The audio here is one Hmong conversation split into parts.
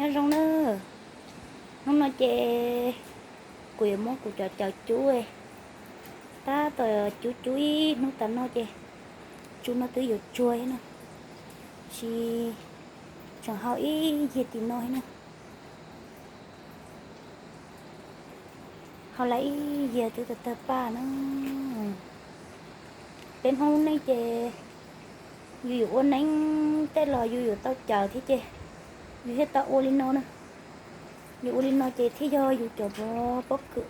Nyob zoo na, hnub no ces kuv yuav muab kuv cov cawv cub, tab tom cub cub ib hnub tas no ces tsu no twb yuav tsuag thiab na, tsis tseem hau ib yiag tim no thiab na. Hau lawm ib yiag twb tawg tawg paj na. Peb Hmoob lub neej ces yus yuav ua neeb tej los yus yuav tau cawv thiab ces yus thiaj tau ua li no na. Yus ua li no ces thiaj yog yus cov pob kws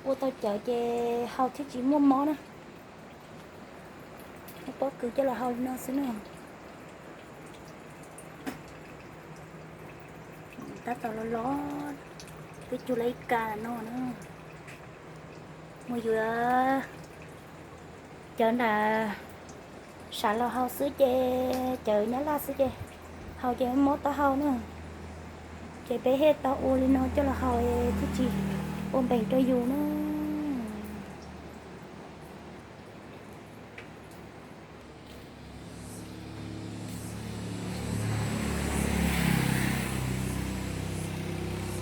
ua tau cawv ces haus thiaj tsis muaj mob na. Muab pob kws coj los hau li no xwb na. Tab tom los los, twb cug lawm ib kas no na. Mus yuav cawv nram sam los hau xwb ces, cawv Nyab Laj xwb ces haus ces mob taub hau na. Ces peb thiaj tau ua li no coj los haus thiaj tsis ua npees rau yus na.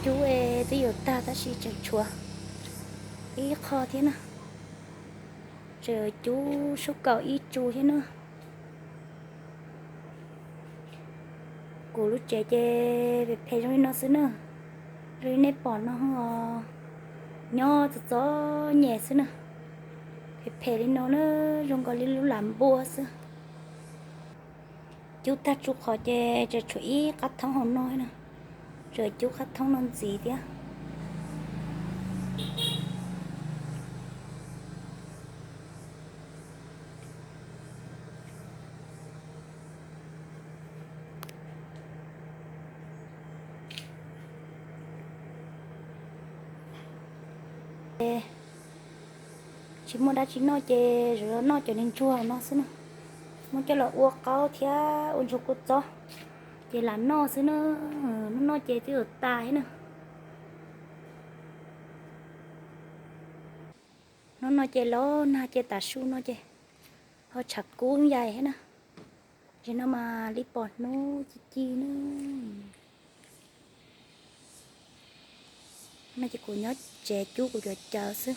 Cub es twb yuav tag tab sis tseem tshuav ib qho thiab na. Tseem cub sub kaum ib tsu thiab na. Kuv lub tsev ces phem phem zoo li no xwb na. Zoo li nej pom no, nyob txom txom nyem xwb na. Phem phem li no na, zoo nkaus li lub lam npua xwb. Cub tag tsu qhov ces tseem tshuav ib qab thoob hauv no na. Tseem cub qab thoob no ntxiv thiab. Tsis muaj dab tsi noj ces zaum no noj cov niag ntsuag no xwb na. Muab coj los ua qaub thiab ua ntsuag kua txob ces lam noj xwb na. Hnub no ces twb yuav tas thiab na. Hnub no ces los nag ces tav su no ces ho tshav kub yais thiab na. Zaum no mas li pom hnub ci ci na. No ces kuv nyob tsev cub kuv cov cawv xwb.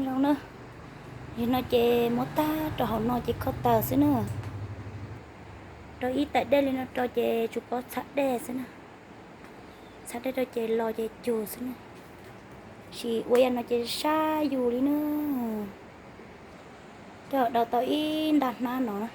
Zoo na, yog no ces muab tag rau hauv no ces kho taws xwb na. Rau ib tais dej li no rau ces tsuas pov txhab dej xwb na. Txhab dej rau ces los ces cug xwb na. Tab sis ua yam no ces sab yus li na. Coj daus tau ib nta hnab no na.